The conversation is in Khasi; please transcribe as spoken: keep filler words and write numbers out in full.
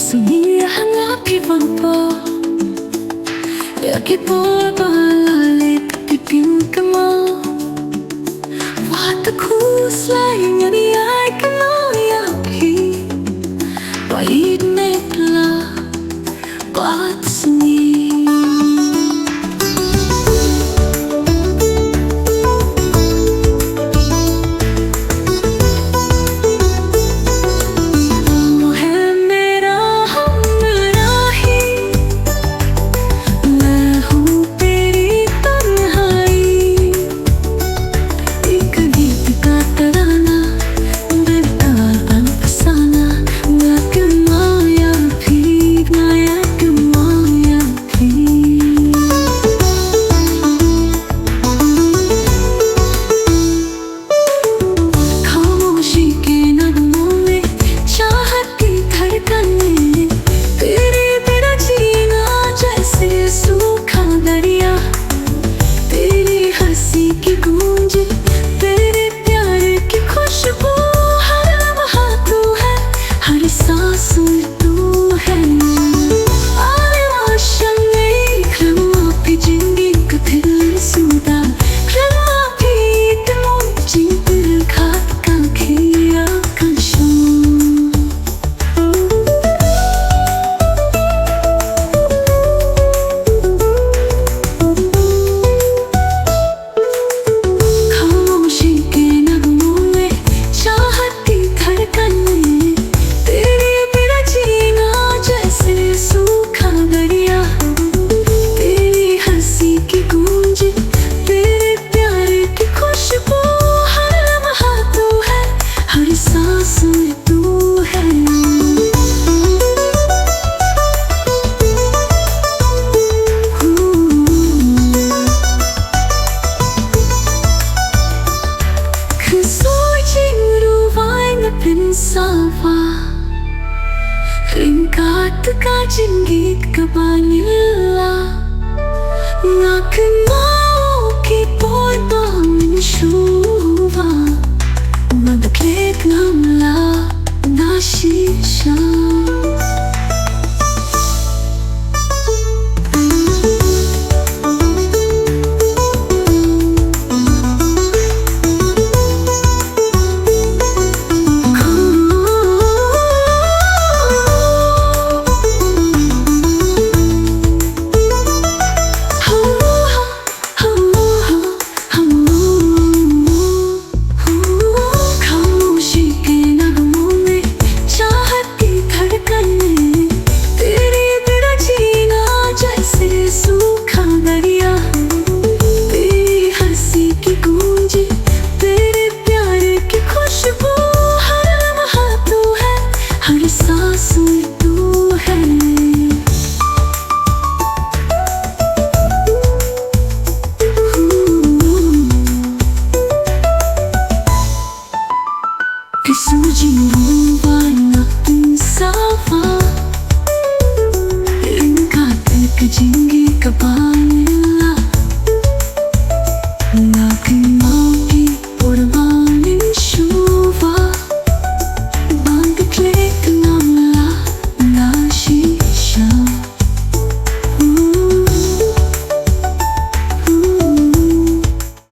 Sngewbha ha nga phi wan poi ïa ki por ba la leit, ki pynkynmaw. Wat khuslai, ngan ïai kynmaw ïa phi. Ba ïeit ne pla, bad sngi. वो है मेरा हमराही, मैं हूँ तेरी तन्हाई। एक गीत का तराना, बेताब अफसाना, ना कमाया भी, ना कमाया भी। खामोशी के नगमों में चाहत की धड़कनें, तेरे बिना जीना जैसे सूखा दरिया। तेरी हंसी की गूंज, तेरे प्यार की खुशबू, हर लम्हा तू है, हर सांस में तू है। Ale ma shang ei, khlem ma phi jingim ka thylliej suda, khlem ma phi te mo jingpyrkhat ka khia ka shong. खामोशी के नगमों में चाहत की धड़कन में, तेरे बिना जीना जैसे सूखा दरिया। तेरी हंसी की गूंज, तेरे प्यार की खुशबू, हर लम्हा तू है, हर सांस में तू है। Kynsoh jingruwai na pynsawa, ryngkat ka jingïeit kaba ngi la.